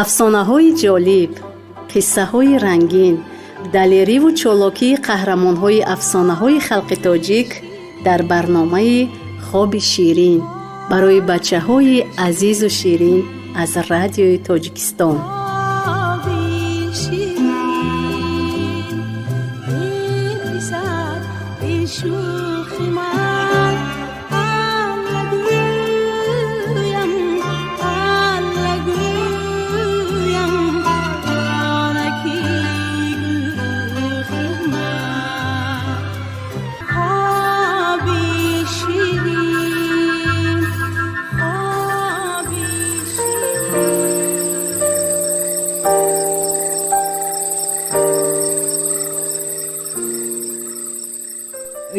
Афсонаҳои ҷолиб, қиссаҳои рангин, далериву чолокии қаҳрамонҳои афсонаҳои халқи тоҷик дар барномаи «Хоби ширин» барои бачаҳои азизу ширин аз Радиои Тоҷикистон.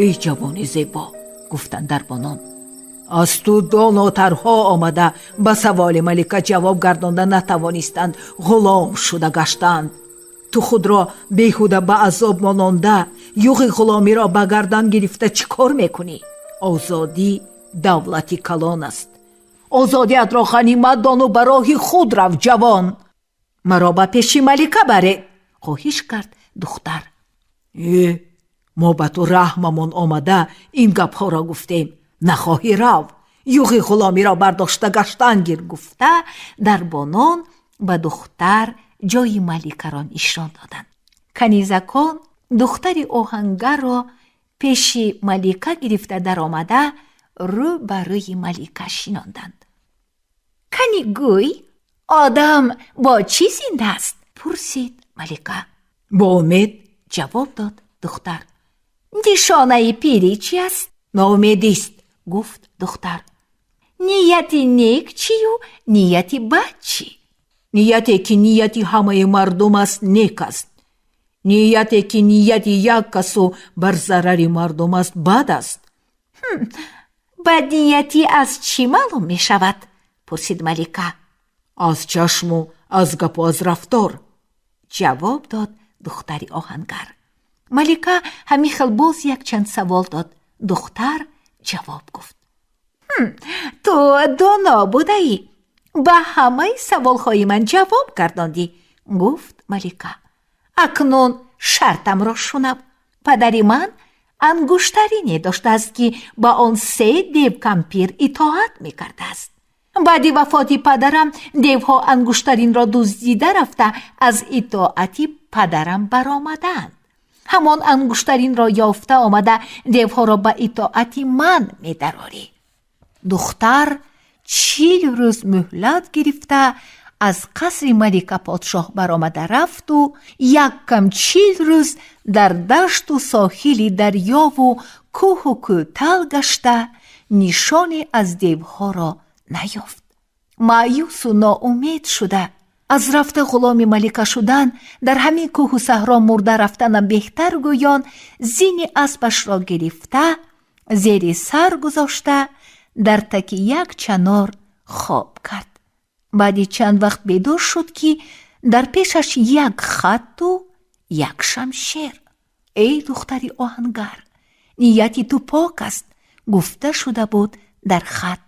Эй ҷавони зебо, гуфтанд дарбонон, аз ту донотарҳо омада ба саволи малика ҷавоб гардонда натавонистанд, ғулом шуда гаштанд. Ту худро беҳуда ба азоб мононда, юғи ғуломиро ба гардан гирифта чӣ кор мекунӣ? Озодӣ давлати калон аст. Озодиатро ғанимат дону ба роҳи худ рав. Ҷавон, маро ба пеши малика баред, хоҳиш кард духтар. Э, мо ба ту раҳмамон омада ин гапҳоро гуфтем. Нахоҳӣ, рав, юғи ғуломиро бардошта гаштан гир, гуфта, дарбонон ба духтар ҷои маликаро нишон доданд. Канизакон духтари оҳангарро пеши малика гирифта даромада, рӯ ба рӯи малика шинонданд. Кани гӯй, одам бо чӣ зинда аст? Пурсид малика. Бо умед, ҷавоб дод духтар. Нишонаи пирӣ чи аст? Ноумедист, гуфт духтар. Нияти нек чию нияти бад чӣ? Нияте ки нияти ҳамаи мардум аст, нек аст. Нияте ки нияти як касу бар зарари мардум аст, бад аст. Бадниятӣ аз чӣ маълум мешавад? Пурсид малика. Аз чашму аз гапу аз рафтор, ҷавоб дод духтари оҳангар. Малика ҳамин хел боз якчанд савол дод. Духтар ҷавоб гуфт. Ту доно будаӣ, ба ҳамаи саволҳои ман ҷавоб гардондӣ, гуфт малика. Акнун шартамро шунав. Падари ман ангуштарине доштааст, ки ба он се девкампир итоат мекардааст. Баъди вафоти падарам девҳо ангуштаринро дуздида рафта, аз итоати падарам баромадаанд. Ҳамон ангуштаринро ёфта омада, девҳоро ба итоати ман медарорӣ. Духтар 40 рӯз муҳлат гирифта, аз қасри малика подшоҳ баромада рафту яккам 40 рӯз дар дашту соҳили дарёву кӯҳу кӯтал гашта, нишоне аз девҳоро наёфт. Маъюсу ноумед шуда, аз рафта ғуломи малика шудан дар ҳамин кӯҳу саҳро мурда рафтанам беҳтар, гӯён, зини аспашро гирифта, зери сар гузошта, дар таки як чанор хоб кард. Баъди чанд вақт бедор шуд, ки дар пешаш як хатту як шамшер. Эй духтари оҳангар, нияти ту пок аст, гуфта шуда буд дар хат.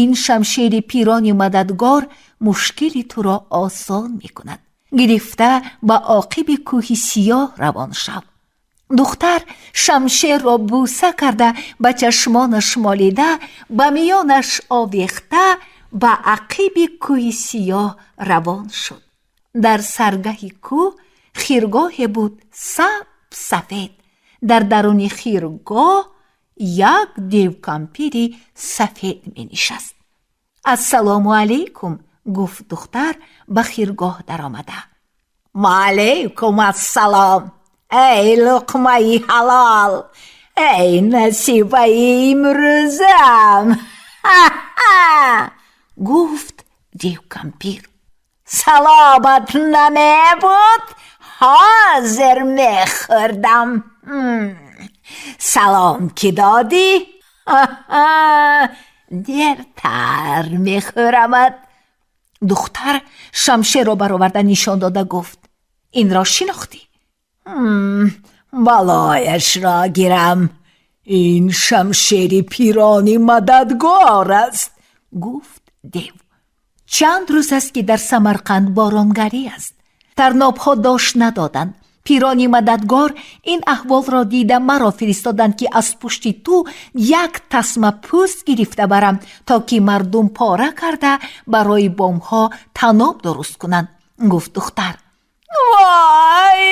Ин шамшери пирони мададгор мушкили туро осон мекунад. Гирифта ба оқиби кӯҳи сиёҳ равон шав. Духтар шамшерро бӯса карда, ба чашмонаш молида, ба миёнаш овехта, ба ақиби кӯҳи сиёҳ равон шуд. Дар саргаҳи кӯҳ хиргоҳе буд саб сафед. Дар даруни хиргоҳ як девкампири сафед менишаст. Ассалому алайкум, гуфт духтар ба хиргоҳ даромада. Ваалайкум ассалом, эй луқмаи ҳалол, эй насибаи имрӯзам, гуфт девкампир. Саломат намебуд, ҳозир мехӯрдам. Салом ки додӣ, дертар мехӯрамад. Духтар шамшерро бароварда нишон дода гуфт: инро шинохтӣ? Балояшро гирам, ин шамшери пирони мададгор аст, гуфт дев. Чанд рӯз аст, ки дар Самарқанд боронгарӣ аст. Тарнобҳо дош надоданд. Пирони мададгор ин аҳволро дида, маро фиристоданд, ки аз пушти ту як тасма пӯст гирифта барам, то ки мардум пора карда барои бомҳо таноб дуруст кунанд, гуфт духтар. Вой,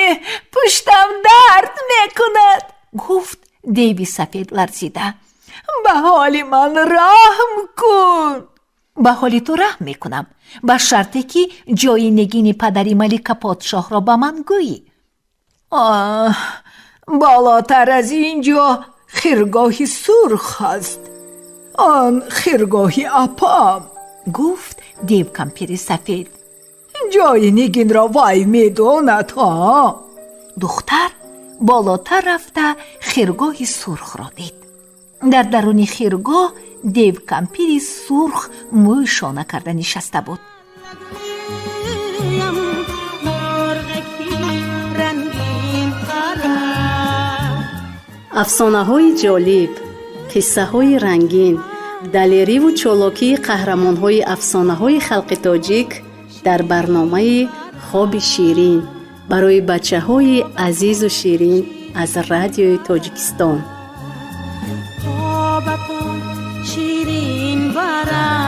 пуштам дард мекунад, гуфт деви сафед ларзида. Ба ҳоли ман раҳм кун. Ба ҳоли ту раҳм мекунам, ба шарте ки ҷои нигини падари Малика подшоҳро ба ман гӯӣ. Оҳ, болотар аз ин ҷо хиргоҳи сурх ҳаст, он хиргоҳи апам, гуфт дев кампири сафед. Ҷои нигинро вай медонад ҳа. Духтар болотар рафта, хиргоҳи сурхро дид. Дар даруни хиргоҳ дев кампири сурх мӯй шона карда нишаста буд. Гӯям мурғаки рангин парад. Афсонаҳои ҷолиб, қиссаҳои рангин, далериву чолокии қаҳрамонҳои афсонаҳои халқи тоҷик дар барномаи «Хоби ширин» барои бачаҳои азизу ширин аз Радиои Тоҷикистон. Хобатон ширин барад.